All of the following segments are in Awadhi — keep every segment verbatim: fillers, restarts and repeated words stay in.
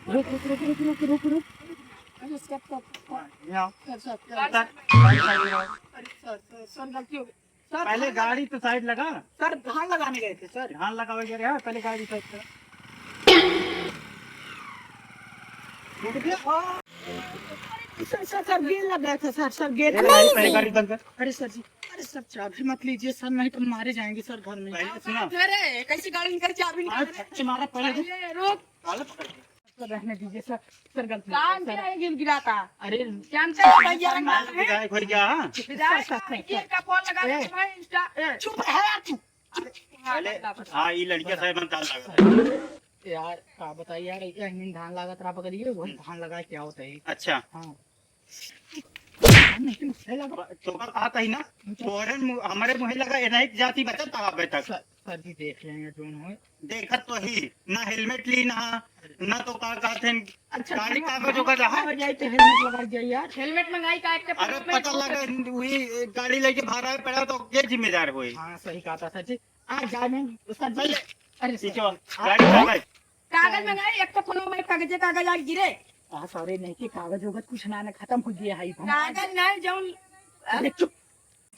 रुक, रुक, रुक। अरे, सर, सर, सर। यहाँ। सर, सर, सर। सर, गाड़ी side लगाओ। अरे, सर, सर, सर, गलती हो गई। सर, पहले गाड़ी तो side लगा। सर, धान लगाने गए थे, सर। धान लगावे गए रहे, पहले गाड़ी side लगा। रुक गया। सर, सर, सर, गेंद लग गया था, सर, सर, गेंद अरे, लग गया। पहले गाड़ी बंद कर। अरे, सर जी, अरे, सर, चाबी मत लीजिए, सर, नहीं तो मारे जाएंगे, सर, घर में। पहले सुना। अरे, कैसी गाड़ी निकल, चाबी निकाल रहे? तुम्हारा पहले अरे, रुक। सर, रहने दीजिए सर, सर गलती हो गई, सर। गिर गिराता। अरे जानते हैं भैया, रंगदार है। विधायक हो गया, हाँ? विधायक सर, सर, सर, ये सर। का फोन लगा ए, दे तुम्हारे इंस्टा। ए, चुप रह यार तू। पहले, हाँ, ये लड़किया साहब हम ताल लगा। यार का बताई यार, एक महीने धान लागत रहा पकड़िए, वही धान लगा के आवत है। अच्छा। हाँ। नहीं, नहीं, नहीं लगा। तो का कहा था ही ना, तोहरे मु-, हमारे मुहे लगा, ए नहीं जाती बचत था अबे तक। सर, सर जी देख लेंगे जोन होए। देखत तो ही, ना helmet ली, ना, ना तो का कहते हैं, अच्छा, गाड़ी helmet कागज ओगज रहा। लगा जाए तो helmet लगा जाए यार। Helmet मंगाई का एक अरे पता लगा, वही गाड़ी लेके भाड़ा पे पड़ा तो के जिम्मेदार होई? हाँ, सही कहा था सर जी। आ जाए में सर जी। अरे सर, पीछे आ गाड़ी कागज। कागज मंगाई, एक तो फोनो में कागजे कागज आ गिरे। आ सारे नहीं के कागज ओगज कुछ ना, ना खत्म हो गया है। कागज नहीं, जौन अरे चुप।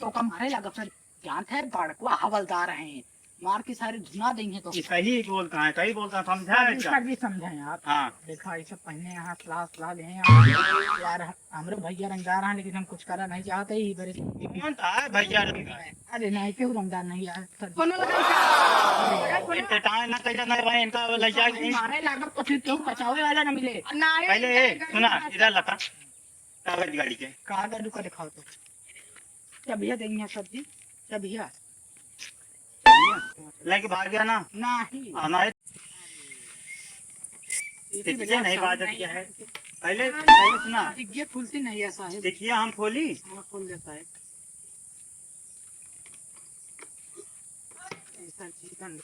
तो का मारे लगा सर, जानते हैं बड़कुआ हवलदार हैं, मार के सारे धुना देंगे तो। ये सही बोलता है, सही बोलता है, समझा है सर, क्या? सर भी समझाएं आप। हाँ। देखा, ये सब पहले यहाँ सलाह, सलाह ले हैं यार, हमरे भैया रंगदार हैं, लेकिन हम कुछ करना नहीं चाहते ही बड़े। कौन था भैया रंगदार? अरे नहीं, क्यों रंगदार नहीं यार, सर। कौन वाला? ये टटाए ना कैसा नहीं भाई, इनका ले जाके मारे लागत तो फिर क्यों बचावे वाला ना मिले। नहीं, पहले नहीं, ए, नहीं, सुना, नहीं। इधर लता, कागज गाड़ी के। कागज रुका दिखाओ तो। चबिया देंगे सर जी, चबिया। लेके भाग गया ना? नहीं। आना है। ये टिकिया नहीं बाजत क्या है? पहले, पहले सुना। टिकिया खुलती नहीं है साहब। टिकिया हम खोली? हाँ, खोल देता है। ऐसा जीवन।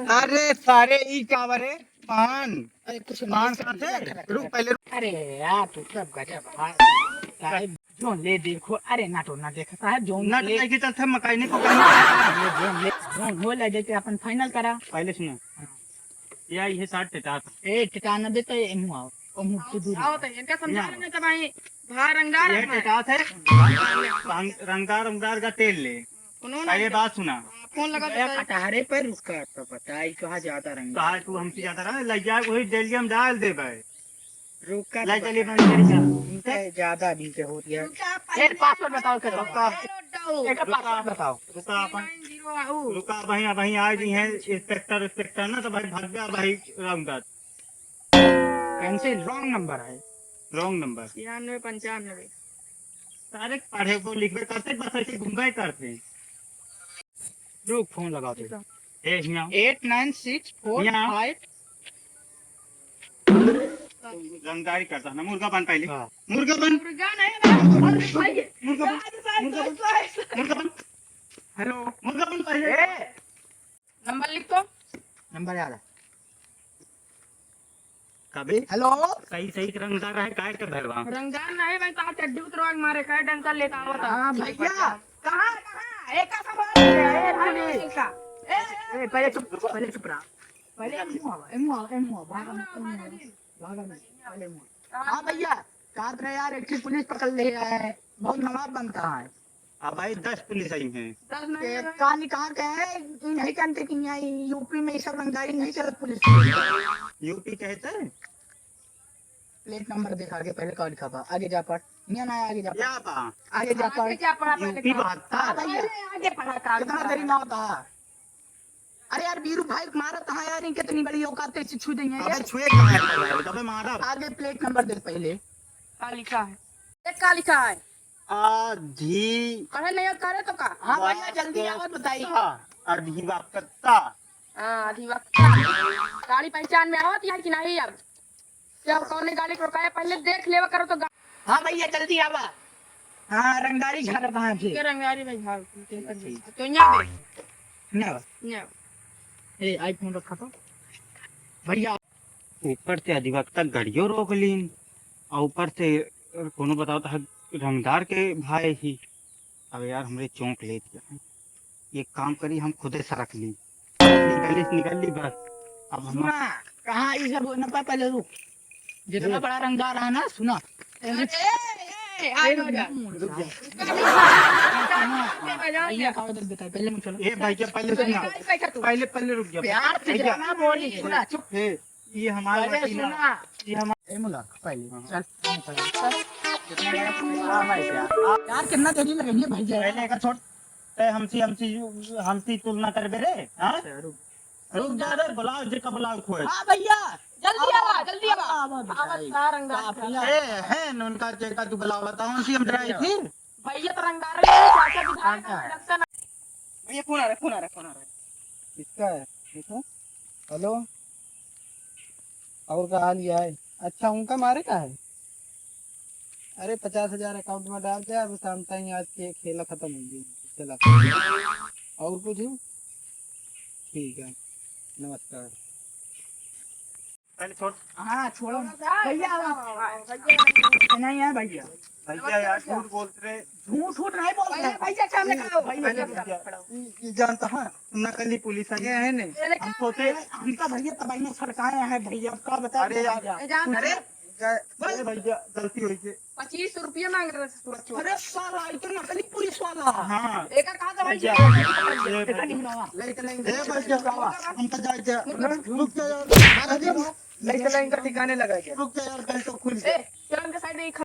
अरे सारे ई कावर है? पान। अरे कुछ पान नहीं, खाते? रख, रख, रुक रख। पहले रुक। अरे यार, तू सब गजब है। साहब, जो ले देखो, अरे ना तो ना देखा साहब, जो नट ले। नहीं चलते, मकैनिक को कहना। ये जो ले, जो हो ले, जैसे अपन final करा। पहले सुनो। हाँ। या ये साथ टेटा था। ए, टेटा ना देता, ये मुँह आओ। ओ, मुँह से दूर आओ आओ। तो इनका समझा ना। लेना तो भाई, भाई रंगदार ये है। टेटा थे, रंग-, रंगदार, रंगदार का तेल ले। उन्होंने पहले बात सुना। हाँ, फोन लगा ए, देता है। कटहरे पर रुका तो बताई, कहाँ ज्यादा रंगदार? कहाँ तू हमसे ज्यादा रहा? लग जाए, वही डेलियम डाल दे भाई। रुका ले तो चलिए बता। भाई, चलिए। इनका ज्यादा नीचे हो गया। रुका, ए, password बताओ, के रुका। रुका। एक password बताओ। रुका अपन। Nine zero, रुका भाई, भाई आ गई हैं inspector, inspector ना तो भाई भाग गया भाई राउंडर। कैंसिल, wrong number है। Wrong number। छियानवे पंचानवे। सारे पढ़े को लिखबे करते, बस ऐसे घूमबे करते। रुक, फोन लगाओ तो। ठीक है। ए, हियाँ। Eight nine six four five। हियाँ। रंगदारी करता है ना, मुर्गा बन पहले। हाँ। मुर्गा बन। मुर्गा नहीं ना, मुर्गा बन। मुर्गा बन। मुर्गा बन। Hello। मुर्गा बन पहले। ए। नंबर लिख तो। नंबर याद है। कभी? Hello। सही, सही रंगदार है, काय के भरवा? रंगदार नहीं भाई, कहाँ चड्डी उतरवा के मारे, काय डंका लेता आवता? हाँ भैया। कहाँ, कहाँ? एक का सवाल है, ए, पुलिस। ए, ए, पहले चुप, पहले चुप रहा। पहले एमू आवा, एमू आवा, एमू आवा, भागा मत, एमू आवा, भागा मत, पहले एमू आवा। हाँ भैया, कहत रहे यार, एक ठे पुलिस पकड़ ले है, बहुत नवाब बनता है। अब भाई दस पुलिस आई हैं। दस नहीं ये है। कहानी कहाँ के है? ये नहीं जानते कि यहाँ यूपी में ये सब रंगदारी नहीं चलत पुलिस की। यूपी कहते हैं? Plate number देखा के पहले कहाँ लिखा था? आगे जा पढ़। यहाँ ना आगे जा पढ़। क्या था? आगे जा पढ़। आगे जा पढ़ा पहले यूपी का। बहत्तर। हाँ भैया। अरे आगे पढ़ा का कितना देरी ना होता? अरे यार बीरू भाई मारा था यार, इनके इतनी बड़ी औकात कैसे छू देंगे अबे यार? छुए कहाँ है यार? अबे मारा। आगे plate number देख पहले। का लिखा है? ये का लिखा है? आधी पढ़े नहीं होता रे तो का? हाँ भैया, जल्दी आवत बताई। अधिवक्ता। हाँ, अधिवक्ता। गाड़ी पहचान में आवत है कि नहीं अब? जब कौने गाड़ी को रोकाया, पहले देख लेवा करो तो गा- हाँ भैया, जल्दी आवा। हाँ, रंगदारी झाड़त हाँ जी। के रंगदारी भाई झाड़, ठीक है। तो यहाँ पे। ना। ना। ए, iPhone रखा तो। भैया। ऊपर से अधिवक्ता गाड़ियों रोक लीन, और ऊपर से कोनो बताओ तो रंगदार के भाई ही। अब यार हमरे चौंक ले दिया। ये काम करी हम खुदे सरक ली। निकल ली, निकल ली बस। अब हम सुना, कहाँ ई सब ना पा-, पहले रुक। जितना बड़ा रंगदार रहा ना, सुना। ए, ए, ए, आ जा, आ जा। रुक जा। भैया, खाओ इधर बेटा, पहले मुझे चलो। ए भैया, पहले सुना। पहले, पहले रुक जा। प्यार से भैया। जाना बोली, सुना, चुप। ए, ये हमारा पहले वकील है। सुना। ये हमारा ए मुला, पहले। हाँ। चल। हाँ भाई, प्यार। यार, कितना देरी लगेंगे भैया? पहले एकर छोड़। ते हमसी, हमसी, हमसी तुलना करबे रे, हाँ? अच्छा, रुक। रुक जा रे, बुलाओ, जेका बुलाओ खोए। हाँ भैया, जल्दी आवा, जल्दी आवा। आवा, आवा, आवा, भाई। का रंगदार काफिला। ए, है न उनका जेका तू बुलाओ, बताओ, उनसे हम डराई थी। भैया तो रंगदार है, चाचा विधायक है, लगता ना। भैया, फोन आ रहा है, फोन आ रहा है, फोन आ रहा है। किसका है? देखो। हेलो। और का हाल ये है? अच्छा, उनका मारे का है? अरे, पचास हजार account में डाल दे, अब शाम ताईं आज के खेला खत्म हो गया। चला। और कुछ? ठीक है, नमस्कार। पहले छोड़। हाँ, छोड़ो ना। भैया, भैया। नहीं है भैया। भैया यार, झूठ बोलते रहे। झूठ, झूठ नहीं बोल रहे। भैया, भैया, सामने खड़ा हो। भैया, पहले भैया, ये, ये जानता है, नकली पुलिस है, ये है नहीं। हम सोचे, हम तो भैया तबाही में सड़काए हैं भैया, अब का बताएं अरे यार, भैया? ए, जान अरे, अरे, अरे भैया, गलती हुई है। पच्चीस रुपया मांग रहे थे पूरा चोर। अरे साला, ये तो नकली पुलिस वाला। हाँ। एका कहा था भैया, भैया? ये भैया। लेके नहीं ए भैया, हम तो जाए जा। रुक जा यार। अरे, लेके लाइन का ठिकाने लगा गया। रुक जा यार, बेल्ट तो खुल गया। ए, चल के साइड में ही